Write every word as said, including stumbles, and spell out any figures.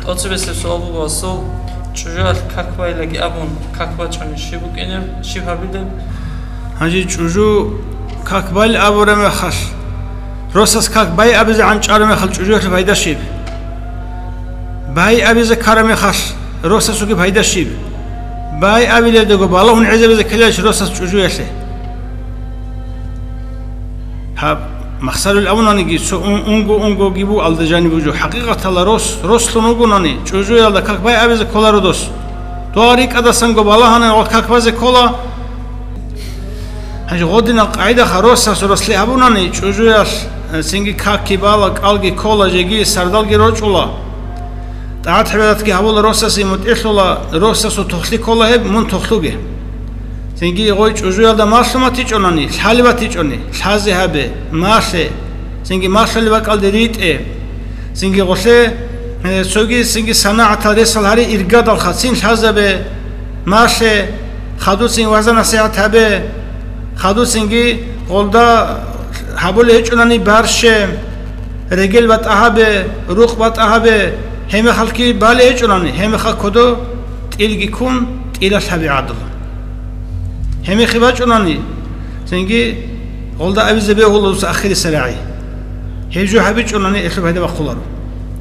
Оцебесеб суал буго, асул, чӀужуялъ как байилаги абун, как бачӀунеб щиб букӀинеб, щиб гьабилеб? Гьанже чӀужу как байил абураб мехалъ, росас как бай абизегӀан чӀараб мехалъ чӀужуялъул пайда щиб? Бай абизе ккараб мехалъ, росасулги пайда щиб? Бай абилелдаго балагьун гӀезабизе ккеларищ росас чӀужуялъе? Гьаб, махсарул авунаниги цо ун-, унго-унгоги буго алда жаниб буго. ХӀакъикъаталда рос, рослъун вугонани, чӀужуялда как бай абизе кколаро дос. Дова рикӀкӀадасанго балагьанани гъо как базе ккола. Гьанже гъодинал къагӀидаха, росас рослъи абунани, чӀужуялъ, э, цинги какги бала, кӀалги ккола, жеги сардалги рочӀула. ТӀагӀат-гӀибадатги гьабула, росасе мутӀигӀлъула, росасул тохлъи ккола гьеб, мун тохлъуге. Цинги гъой чӀужуялда малъун батичӀонани, лъалеб батичӀони, лъазе гьабе, малъе, цинги малъулеб бакӀалде ритӀе, цинги гъолъе, э, цоги цинги санагӀатал ресал гьари иргадалха, цин лъазабе, малъе, хадуцин вагӀза-насихӀат гьабе, хадуцинги гъолда гьабулеб гьечӀонани барще, регел батӀа гьабе, рукъ батӀа гьабе, гьеб мехалъги балеб гьечӀонани, гьеб мехалъ кодо тӀилги ккун, тӀилалъ гьабе гӀадал. Гьеб мехги бачӀунани, цинги гъолда абизе бегьула дуца ахирисеб рагӀи. Гьеб жо гьабичӀунани, гьелъул пайда бахъуларо.